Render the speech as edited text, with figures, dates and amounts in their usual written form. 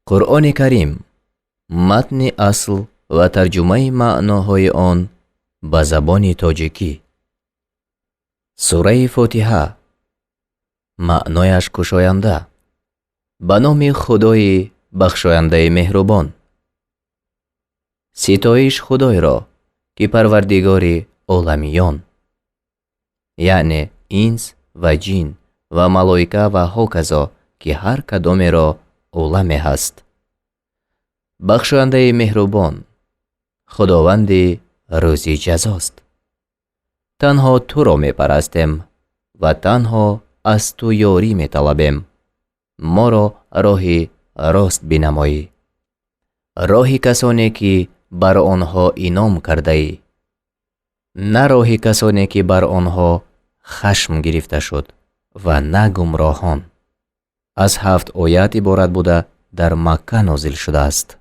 Қуръони Карим, матни асл ва тарҷумаи маъноҳои он ба забони тоҷикӣ. Сураи Фотиҳа, маънояш кушоянда. Ба номи Худои бахшояндаи меҳрубон. Ситоиш Худойро, ки парвардигори оламиён, яъне инс ва ҷин ва малоика ва ҳоказо, ки ҳар кадомеро оламе ҳаст. Бахшояндаи меҳрубон, Худованди рӯзи ҷазост. Танҳо туро мепарастем ва танҳо аз ту ёрӣ металабем. Моро роҳи рост бинамоӣ, роҳи касоне ки бар онҳо инъом кардаӣ, на роҳи касоне ки бар онҳо хашм гирифта шуд ва на гумроҳон. Аз 7 оят иборат буда, дар Макка нозил шудааст.